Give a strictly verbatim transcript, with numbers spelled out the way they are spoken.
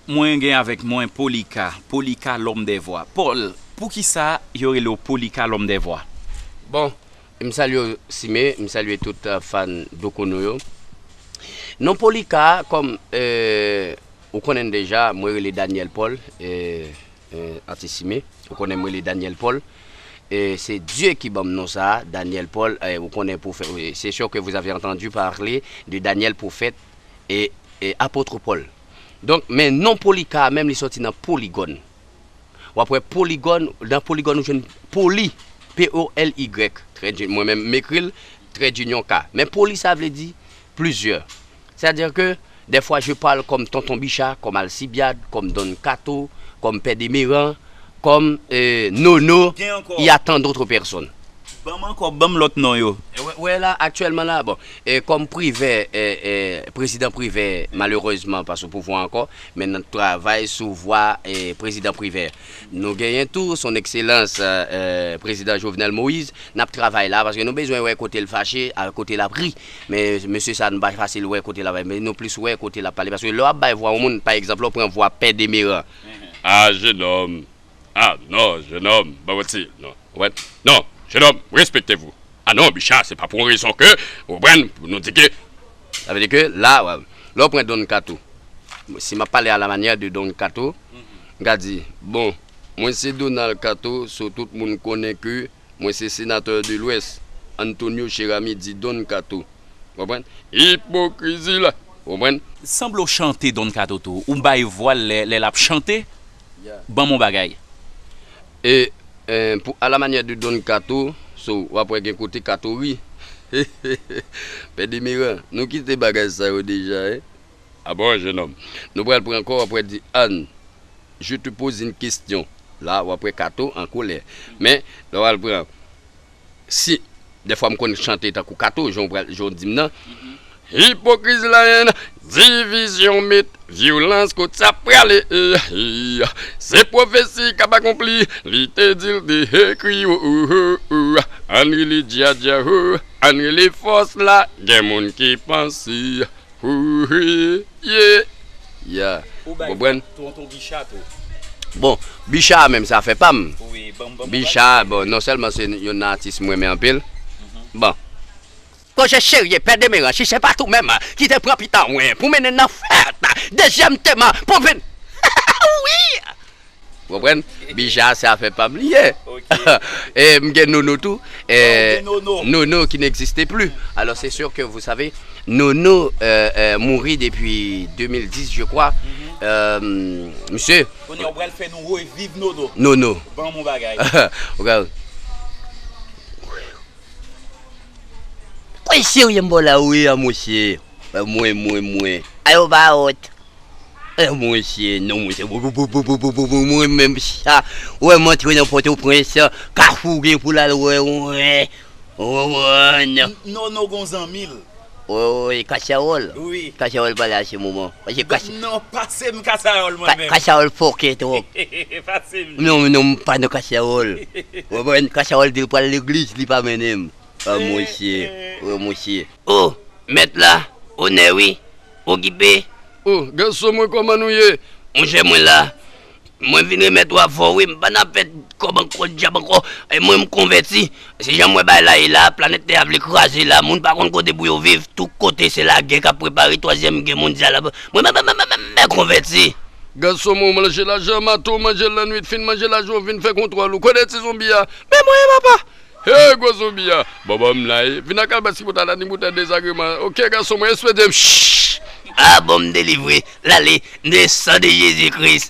Mwen gen avèk mwen Polika, Polika l'homme des voix. Paul, poukisa yo rele w Polika l'homme des voix? Bon, m salye w, Sime, m salye tout euh, fan Dokono yo. Non Polika, kòm euh, ou konnen deja, mwen rele Daniel Paul, euh, euh, atis Sime. Ou konnen mwen rele Daniel Paul. E se Dye ki ban m non sa, Daniel Paul. E ou konnen pwofèt, c'est sûr que vous avez entendu parler de Daniel prophète et, et apôtre Paul. Donk, men non Polika a menm li soti nan Poligòn. W ap wè Poligòn, nan Poligòn ou jwenn Poli, P O L Y, trèd, mwen menm m ekri l, trèd inyon K. Men Poli sa vle di plizyè. C'est-à-dire que des fois je parle comme Tonton Bicha, comme Alcibiade, comme Don Kato, comme Pè Demeran, comme euh, Nono, Gen ankò. Il y a tant d'autres personnes. Ban m ankò, ban m lòt non yo. Wè, wè la, aktyèlman la, bon, e kòm Privè, e, e, prezidan Privè, malerezman, pa sou pouvwa ankò, men n ap travay sou vwa e, prezidan Privè. Nou genyen tou, Son Ekselans, e, e, prezidan Jovenel Moïse, n ap travay la, paske nou bezwen wè kote l fache, a kote l ap ri. Men mesye sa, nou pa fasil wè kote l ap pale, men nou plis wè kote l ap pale. Paske lè w ap bay vwa yon moun, pa egzanp, lè w pran vwa Pè Demeran. Ah, jenòm. Ah, non, jenòm. Ban mwen ti. Non. Ou konprann? Non, jenòm, respekte vou. Ah non, Bicha, se pa pou yon rezon ke, ou konprann, pou nou di ke. Sa vle di ke, la, lè w pran Don Kato, si m ap pale a la manyè de Don Kato, m ka di, bon, mwen se Donald Kato, so tout moun konnen ke Mwen se senatè de Lwès, Antonio Cheramy di Don Kato. Konprann? Ipokrizi la. Konprann? Sanble w chante Don Kato tou. Ou bay vwa l lè, lè l ap chante. Ban m yon bagay. E, e, pou, a la manyè de Don Kato, so, w ap wè gen kote Kato ri. Pè Demeran, nou kite bagay sa yo deja, en. Ah bon, jenòm? Nou pral pran ankò, w ap wè di Ann. Je te pose une question. La, w ap wè Kato an kolè. Men, lè w al pran, si, dèfwa m konn chante tankou Kato, jan w pral, jan w di m nan. Ipokriz la, en, divizyon met vyolans kot sa prale. Se pwofesi k ap akonpli, li te di l te ekri, oh, oh, oh, oh. Ann rele djadja, oh, ann rele fòs la, gen moun ki panse. Wi, ye. Ya. Ou bay konprann? Tonton Bicha tou. Bon, Bicha menm se afè pa m. Wi, ban m, ban m. Bicha, bon, non sèlman se youn nan atis mwen renmen anpil. Bon. Pwojè serye, Pè Demeran, chiche pa tou menm, ki te pran pita mwen pou mennen nan fèt. Dezyèm tema, pou vin. Wi! Ou konprann? Bicha se afè pa m li ye. E m gen Nono tou. E, Nono qui n'existe plus. Alors c'est sûr que vous savez, Nono euh, euh, mouri depuis deux mille dix, je crois. Euh, monsieur. Kounye a w pral fè nou reviv Nono. Nono. Ban m yon bagay. Ou ka. Kòy serye m ba w la wi a mouche. Mwen, mwen, mwen. Ayo ba wot. E mwen se non mwen se mwen menm sa. Wè m antre nan Pòtoprens, Kafou gen pou l al wè wè. Wè wè. Non non gon zanmi l. Wi wi Kachawòl. Wi. Kachawòl pale a se moman. Paske Kacha. Non pase m Kachawòl mwen menm. Kachawòl fòkè twòp. Pase m. Non non m pa nan Kachawòl. Wè mwen Kachawòl di l pral legliz li pa mennen m. Ah mouche. Wi mouche. Oh mèt la. Onè wi. Okipe. Oh gason mwen kòman nou ye? Monchè mwen la. Mwen vin remèt ou avè w wi, m pa nan afè kòb ankò, dyab ankò. E mwen m konvèti. Se jan m wè bagay la ye la, planèt tè a vle kraze la, moun pa konn kote pou yo viv, tout kote se lagè k ap prepare twazyèm gè mondyal la. Mwen mwen mwen mwen mwen mwen konvèti. Gason mwen ou manje lajan maten ou manje l lannwit, fin manje lajan ou vin fè kontwòl ou, kote ti zonbi a? Men mwen papa. Hey gwo zonbi a. Bon bon m la e. Vin ak albas ki pou ta la ni boutèy dezagreman. Ok gason mwen espede m. Shh. Ah bon m delivre. L ale. Nan san de Jezi Kris.